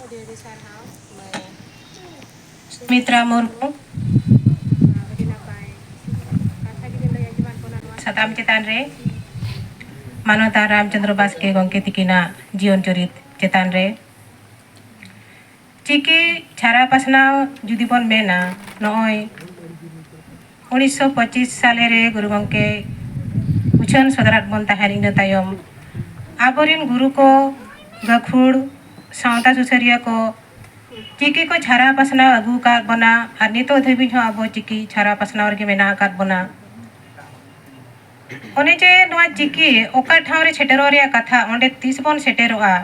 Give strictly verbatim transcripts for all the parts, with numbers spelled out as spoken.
ᱟᱹᱰᱤ ᱟᱹᱰᱤ ᱥᱟᱨᱦᱟᱣ ᱢᱟᱹᱭ ᱥᱩᱢᱤᱛᱨᱟ ᱢᱩᱨᱢᱩ᱾ ᱟᱹᱰᱤ ᱱᱟᱯᱟᱭ ᱠᱟᱛᱷᱟ ᱜᱮᱵᱤᱱ ᱞᱟᱹᱭ ᱟᱸᱡᱚᱢᱟᱫ ᱵᱚᱱᱟ ᱱᱚᱣᱟ ᱥᱟᱛᱟᱢ ᱪᱮᱛᱟᱱ ᱨᱮ᱾ ᱢᱟᱱᱚᱛᱟᱱ ᱨᱟᱢᱪᱚᱸᱫᱽᱨᱚ ᱵᱟᱥᱠᱮ ᱜᱚᱢᱠᱮ ᱛᱤᱠᱤᱱᱟᱜ ᱡᱤᱭᱚᱱ ᱪᱚᱨᱤᱛ ᱪᱮᱛᱟᱱ ᱨᱮ᱾ ᱪᱤᱠᱤ ᱪᱷᱟᱨᱟ ᱯᱟᱥᱱᱟᱣ ᱡᱩᱫᱤ ᱵᱚᱱ ᱢᱮᱱᱟ, ᱱᱚᱜᱼᱚᱭ ᱩᱱᱤᱥᱥᱚ ᱯᱚᱸᱪᱤᱥ ᱥᱟᱞᱮ ᱨᱮ ᱜᱩᱨᱩ ᱜᱚᱢᱠᱮ ᱩᱪᱷᱟᱹᱱ ᱥᱚᱫᱚᱨᱟᱫ ᱵᱚᱱ ᱛᱟᱦᱮᱸᱫ᱾ ᱤᱱᱟᱹ ᱛᱟᱭᱚᱢ ᱟᱵᱚᱨᱮᱱ ᱜᱩᱨᱩ ᱠᱚ, ᱜᱟᱹᱠᱷᱩᱲ, ᱥᱟᱶᱛᱟ ᱥᱩᱥᱟᱹᱨᱤᱭᱟᱹ ᱠᱚ ᱪᱤᱠᱤ ᱠᱚ ᱪᱷᱟᱨᱟ ᱯᱟᱥᱱᱟᱣ ᱟᱹᱜᱩ ᱟᱠᱟᱫ ᱵᱚᱱᱟ ᱟᱨ ᱱᱤᱛᱚᱜ ᱫᱷᱟᱹᱵᱤᱡ ᱦᱚᱸ ᱟᱵᱚ ᱪᱤᱠᱤ ᱪᱷᱟᱨᱟ ᱯᱟᱥᱱᱟᱣ ᱨᱮᱜᱮ ᱢᱮᱱᱟᱜ ᱟᱠᱟᱫ ᱵᱚᱱᱟ᱾ ᱚᱱᱮ ᱡᱮ ᱱᱚᱣᱟ ᱪᱤᱠᱤ ᱚᱠᱟ ᱴᱷᱟᱶ ᱨᱮ ᱥᱮᱴᱮᱨᱚᱜ ᱨᱮᱭᱟᱜ ᱠᱟᱛᱷᱟ, ᱚᱸᱰᱮ ᱛᱤᱥ ᱵᱚᱱ ᱥᱮᱴᱮᱨᱚᱜᱼᱟ?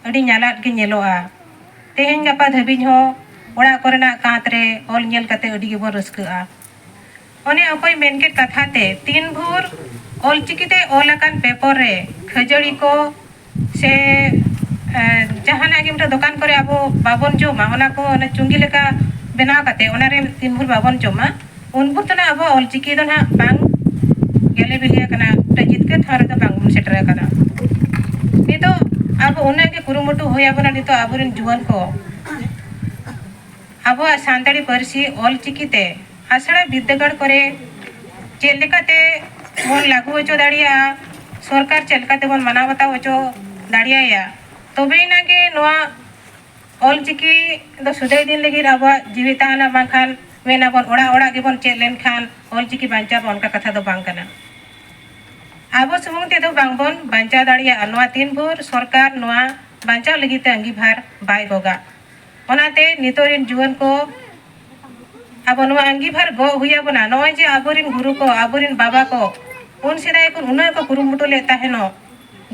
ᱟᱹᱰᱤ ᱧᱟᱞᱟᱫ ᱜᱮ ᱧᱮᱞᱚᱜᱼᱟ᱾ ᱛᱮᱦᱮᱧ ᱜᱟᱯᱟ ᱫᱷᱟᱹᱵᱤᱡ ᱦᱚᱸ ᱚᱲᱟᱜ ᱠᱚᱨᱮᱱᱟᱜ ᱠᱟᱸᱛ ᱨᱮ ᱚᱞ ᱧᱮᱞ ᱠᱟᱛᱮ ᱟᱹᱰᱤ ᱜᱮᱵᱚᱱ ᱨᱟᱹᱥᱠᱟᱹᱜᱼᱟ᱾ ᱚᱱᱮ ᱚᱠᱚᱭ ᱢᱮᱱ ᱠᱮᱫ ᱠᱟᱛᱷᱟ ᱛᱮ, ᱛᱤᱱ ᱵᱷᱳᱨ ᱚᱞᱪᱤᱠᱤ ᱛᱮ ᱚᱞ ᱟᱠᱟᱱ ᱯᱮᱯᱚᱨ ᱨᱮ ᱠᱷᱟᱹᱡᱟᱹᱲᱤ ᱠᱚ ᱥᱮ, ᱮ, ᱡᱟᱦᱟᱱᱟᱜ ᱜᱮ ᱢᱤᱫᱴᱮᱱ ᱫᱚᱠᱟᱱ ᱠᱚᱨᱮ ᱟᱵᱚ ᱵᱟᱵᱚᱱ ᱡᱚᱢᱟ, ᱚᱱᱟ ᱠᱚ ᱚᱱᱟ ᱪᱩᱸᱜᱤ ᱞᱮᱠᱟ ᱵᱮᱱᱟᱣ ᱠᱟᱛᱮ ᱚᱱᱟᱨᱮ ᱛᱤᱱ ᱵᱷᱳᱨ ᱵᱟᱵᱚᱱ ᱡᱚᱢᱟ, ᱩᱱ ᱵᱷᱳᱨ ᱫᱚ ᱱᱟᱜ ᱟᱵᱚᱣᱟᱜ ᱚᱞᱪᱤᱠᱤ ᱫᱚ ᱱᱟᱜ ᱵᱟᱝ ᱜᱮᱞᱮ ᱵᱤᱞᱤ ᱟᱠᱟᱱᱟ, ᱢᱤᱫᱴᱮᱱ ᱡᱤᱛᱠᱟᱹᱨ ᱴᱷᱟᱶ ᱨᱮᱫᱚ ᱵᱟᱝ ᱵᱚᱱ ᱥᱮᱴᱮᱨ ᱟᱠᱟᱱᱟ᱾ ᱱᱤᱛᱚᱜ ᱟᱵᱚ ᱩᱱᱟᱹᱜ ᱜᱮ ᱠᱩᱨᱩᱢᱩᱴᱩ ᱦᱩᱭ ᱟᱵᱚᱱᱟ, ᱱᱤᱛᱚᱜ ᱟᱵᱚᱨᱮᱱ ᱡᱩᱣᱟᱹᱱ ᱠᱚ ᱟᱵᱚᱣᱟᱜ ᱥᱟᱱᱛᱟᱲᱤ ᱯᱟᱹᱨᱥᱤ ᱚᱞᱪᱤᱠᱤ ᱛᱮ ᱟᱥᱲᱟ ᱵᱤᱨᱫᱟᱹᱜᱟᱲ ᱠᱚᱨᱮ ᱪᱮᱫ ᱞᱮᱠᱟᱛᱮ ᱵᱚᱱ ᱞᱟᱹᱜᱩ ᱦᱚᱪᱚ ᱫᱟᱲᱮᱭᱟᱜᱼᱟ, ᱥᱚᱨᱠᱟᱨ ᱪᱮᱫ ᱞᱮᱠᱟᱛᱮ ᱵᱚᱱ ᱢᱟᱱᱟᱣ ᱵᱟᱛᱟᱣ ᱦᱚᱪᱚ ᱫᱟᱲᱮᱭᱟᱭᱟ, ᱛᱚᱵᱮ ᱮᱱᱟᱝ ᱜᱮ ᱱᱚᱣᱟ ᱚᱞᱪᱤᱠᱤ ᱫᱚ ᱥᱩᱫᱟᱹᱭ ᱫᱤᱱ ᱞᱟᱹᱜᱤᱫ ᱟᱵᱚᱣᱟᱜ ᱡᱤᱣᱤ ᱛᱟᱦᱮᱱᱟ, ᱵᱟᱝᱠᱷᱟᱱ ᱢᱮᱱᱟᱵᱚᱱ ᱚᱲᱟᱜ ᱚᱲᱟᱜ ᱜᱮᱵᱚᱱ ᱪᱮᱫ ᱞᱮᱱᱠᱷᱟᱱ ᱚᱞᱪᱤᱠᱤ ᱵᱟᱧᱪᱟᱣ, ᱚᱱᱠᱟ ᱠᱟᱛᱷᱟ ᱫᱚ ᱵᱟᱝ ᱠᱟᱱᱟ᱾ ᱟᱵᱚ ᱥᱩᱢᱩᱝ ᱛᱮᱫᱚ ᱵᱟᱝᱵᱚᱱ ᱵᱟᱧᱪᱟᱣ ᱫᱟᱲᱮᱭᱟᱜᱼᱟ, ᱱᱚᱣᱟ ᱛᱤᱱ ᱵᱷᱳᱨ ᱥᱚᱨᱠᱟᱨ ᱱᱚᱣᱟ ᱵᱟᱧᱪᱟᱣ ᱞᱟᱹᱜᱤᱫ ᱛᱮ ᱟᱸᱜᱤᱵᱷᱟᱨ ᱵᱟᱭ ᱜᱚᱜᱟ᱾ ᱚᱱᱟᱛᱮ ᱱᱤᱛᱚᱜ ᱨᱮᱱ ᱡᱩᱣᱟᱹᱱ ᱠᱚ ᱟᱵᱚ ᱱᱚᱣᱟ ᱟᱸᱜᱤᱵᱷᱟᱨ ᱜᱚᱜ ᱦᱩᱭ ᱟᱵᱚᱱᱟ᱾ ᱱᱚᱜᱼᱚᱭ ᱡᱮ ᱟᱵᱚᱨᱮᱱ ᱜᱩᱨᱩ ᱠᱚ, ᱟᱵᱚᱨᱮᱱ ᱵᱟᱵᱟ ᱠᱚ ᱩᱱ ᱥᱮᱫᱟᱭ ᱠᱷᱚᱱ ᱩᱱᱟᱹᱜ ᱠᱚ ᱠᱩᱨᱩᱢᱩᱴᱩ ᱞᱮᱫ ᱛᱟᱦᱮᱱᱚᱜ,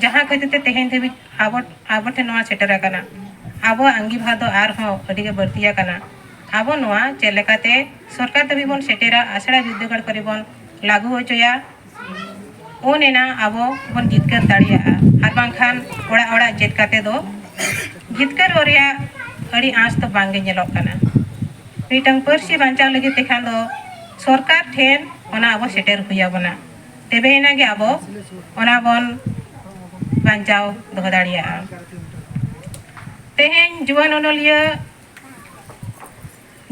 ᱡᱟᱦᱟᱸ ᱠᱷᱟᱹᱛᱤᱨ ᱛᱮ ᱛᱮᱦᱮᱧ ᱫᱷᱟᱹᱵᱤᱡ ᱟᱵᱚ, ᱟᱵᱚ ᱴᱷᱮᱱ ᱱᱚᱣᱟ ᱥᱮᱴᱮᱨ ᱟᱠᱟᱱᱟ᱾ ᱟᱵᱚᱣᱟᱜ ᱟᱸᱜᱤᱵᱷᱟᱨ ᱫᱚ ᱟᱨᱦᱚᱸ ᱟᱹᱰᱤ ᱜᱮ ᱵᱟᱹᱲᱛᱤ ᱟᱠᱟᱱᱟ᱾ ᱟᱵᱚ ᱱᱚᱣᱟ ᱪᱮᱫ ᱞᱮᱠᱟᱛᱮ ᱥᱚᱨᱠᱟᱨ ᱫᱷᱟᱹᱵᱤᱡ ᱵᱚᱱ ᱥᱮᱴᱮᱨᱟ, ᱟᱥᱲᱟ ᱵᱤᱨᱫᱟᱹᱜᱟᱲ ᱠᱚᱨᱮ ᱵᱚᱱ ᱞᱟᱹᱜᱩ ᱦᱚᱪᱚᱭᱟ, ᱩᱱ ᱮᱱᱟ ᱟᱵᱚ ᱵᱚᱱ ᱡᱤᱛᱠᱟᱹᱨ ᱫᱟᱲᱮᱭᱟᱜᱼᱟ᱾ ᱟᱨ ᱵᱟᱝᱠᱷᱟᱱ ᱚᱲᱟᱜ ᱚᱲᱟᱜ ᱪᱮᱫ ᱠᱟᱛᱮ ᱫᱚ ᱡᱤᱛᱠᱟᱹᱨᱚᱜ ᱨᱮᱭᱟᱜ ᱟᱹᱰᱤ ᱟᱸᱥ ᱫᱚ ᱵᱟᱝ ᱜᱮ ᱧᱮᱞᱚᱜ ᱠᱟᱱᱟ᱾ ᱢᱤᱫᱴᱟᱝ ᱯᱟᱹᱨᱥᱤ ᱵᱟᱧᱪᱟᱣ ᱞᱟᱹᱜᱤᱫ ᱛᱮᱠᱷᱟᱱ ᱫᱚ ᱥᱚᱨᱠᱟᱨ ᱴᱷᱮᱱ ᱚᱱᱟ ᱟᱵᱚ ᱥᱮᱴᱮᱨ ᱦᱩᱭ ᱟᱵᱚᱱᱟ, ᱛᱚᱵᱮ ᱮᱱᱟ ᱜᱮ ᱟᱵᱚ ᱚᱱᱟ ᱵᱚᱱ ᱵᱟᱧᱪᱟᱣ ᱫᱚᱦᱚ ᱫᱟᱲᱮᱭᱟᱜᱼᱟ᱾ ᱛᱮᱦᱮᱧ ᱡᱩᱣᱟᱹᱱ ᱚᱱᱚᱞᱤᱭᱟᱹ,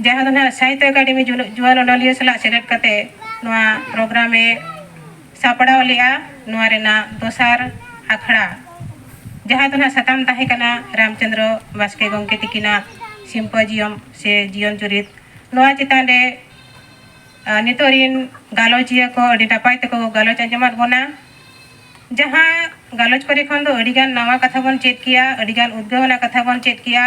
ᱡᱟᱦᱟᱸ ᱫᱚ ᱱᱟᱦᱟᱜ ᱥᱟᱦᱤᱛᱛᱚ ᱮᱠᱟᱰᱮᱢᱤ ᱡᱩᱱ-, ᱡᱩᱣᱟᱹᱱ ᱚᱱᱚᱞᱤᱭᱟᱹ ᱥᱟᱞᱟᱜ ᱥᱮᱞᱮᱫ ᱠᱟᱛᱮ ᱱᱚᱣᱟ ᱯᱨᱳᱜᱨᱟᱢ ᱮ ᱥᱟᱯᱲᱟᱣ ᱞᱮᱫᱼᱟ, ᱱᱚᱣᱟ ᱨᱮᱱᱟᱜ ᱫᱚᱥᱟᱨ ᱟᱠᱷᱲᱟ, ᱡᱟᱦᱟᱸ ᱫᱚ ᱱᱟᱦᱟᱜ ᱥᱟᱛᱟᱢ ᱛᱟᱦᱮᱸ ᱠᱟᱱᱟ ᱨᱟᱢᱪᱚᱸᱫᱽᱨᱚ ᱵᱟᱥᱠᱮ ᱜᱚᱢᱠᱮ ᱛᱤᱠᱤᱱᱟᱜ ᱥᱤᱢᱯᱳᱡᱤᱭᱟᱢ ᱥᱮ ᱡᱤᱭᱚᱱ ᱪᱩᱨᱤᱛ᱾ ᱱᱚᱣᱟ ᱪᱮᱛᱟᱱ ᱨᱮ, ᱟᱨ ᱱᱤᱛᱚᱜ ᱨᱤᱱ ᱜᱟᱞᱚᱪᱤᱭᱟᱹ ᱠᱚ ᱟᱹᱰᱤ ᱱᱟᱯᱟᱭ ᱛᱮᱠᱚ ᱜᱟᱞᱚᱪ ᱟᱸᱡᱚᱢᱟᱫ ᱵᱚᱱᱟ᱾ ᱡᱟᱦᱟᱸ ᱜᱟᱞᱚᱪ ᱠᱚᱨᱮ ᱠᱷᱚᱱ ᱫᱚ ᱟᱹᱰᱤᱜᱟᱱ ᱱᱟᱣᱟ ᱠᱟᱛᱷᱟ ᱵᱚᱱ ᱪᱮᱫ ᱠᱮᱜᱼᱟ, ᱟᱹᱰᱤᱜᱟᱱ ᱩᱫᱽᱜᱟᱹᱣ ᱟᱱᱟᱜ ᱠᱟᱛᱷᱟ ᱵᱚᱱ ᱪᱮᱫ ᱠᱮᱜᱼᱟ᱾